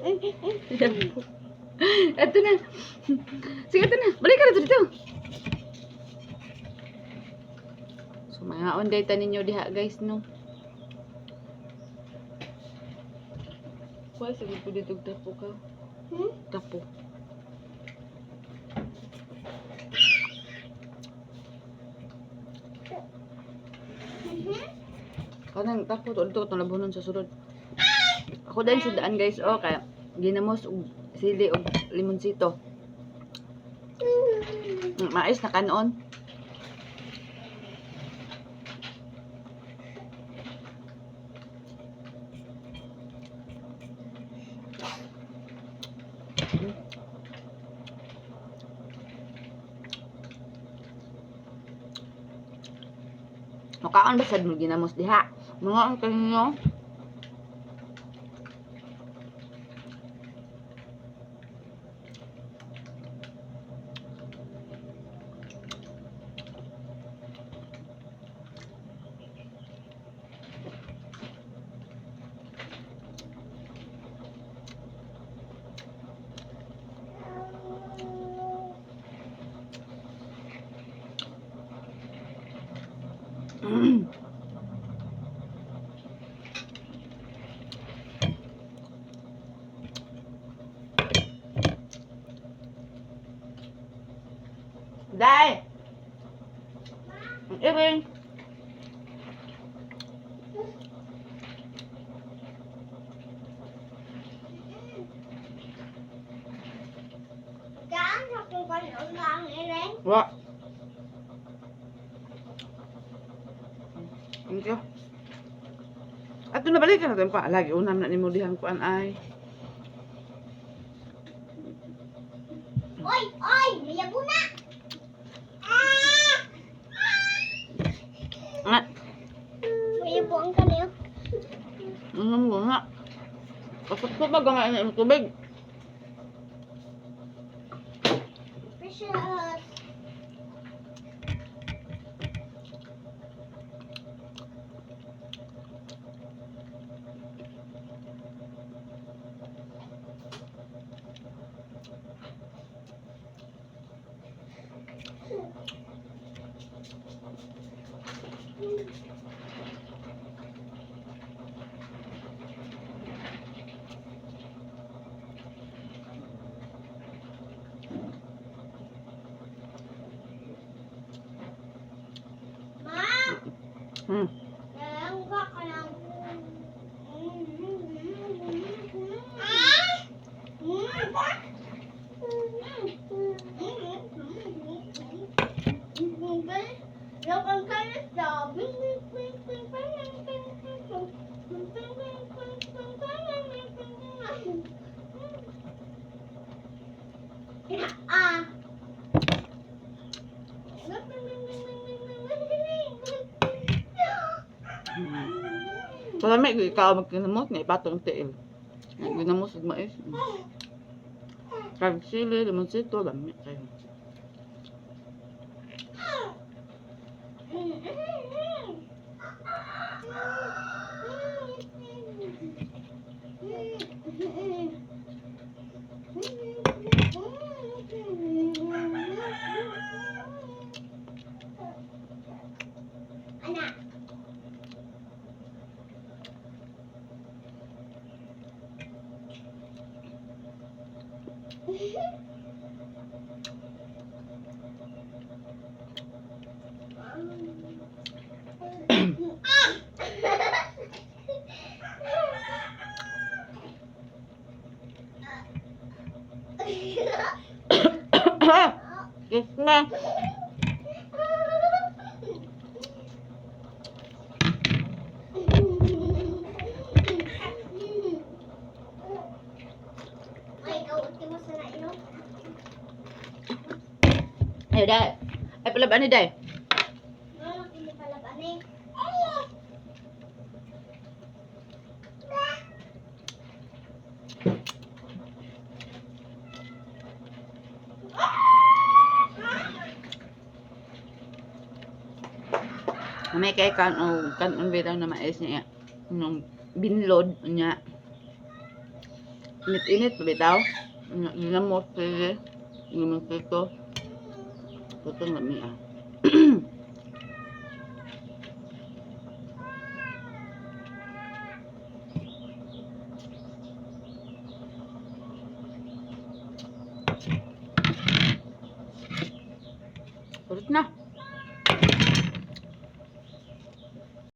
Ito na. Sige, ito na. Balik ka na dito. So, mga onday ta ninyo diha, guys, no? Kuha, sige po dito tapo ka. Hmm? Tapo. Kanang tapo to dito itong labunon sa sulod. Ako dahil sudaan, guys, oh, kaya ginamos og sili og limonsito. Mais na kanon. Makaon ba sad mo ginamos diha? Mga ang kanyo. Dai. Ang iring. Gaan sa kung kanon na ang ireng. Wa. Thank you. Ato na balikan natin pa. Lagi unam na nimo dihang kuan ay. Oy, oy, may yabo na. Ah! Nga. May yabo ang kaniyo. Ano mo nga? Kasot ko ba nga ang tubig? Precious. Ma, nalangga ka ng. Ah. Kalami gyud ikaw magkinamot nga ipatong tiil. Ginamos ug mais. Kag sili, limonsito, lami kayo. Anak. Kiss na. Ay, ikaw, ultimo sa nainom. Ay, dai. Ay, pala ni dai? Ano, hindi pala ba ni? May kay kan o kan on bitaw na mais niya. Nung binlod niya. Init-init pa bitaw. Ginamos, sili. Ginamos prito. Putong lami ah. Kurot na.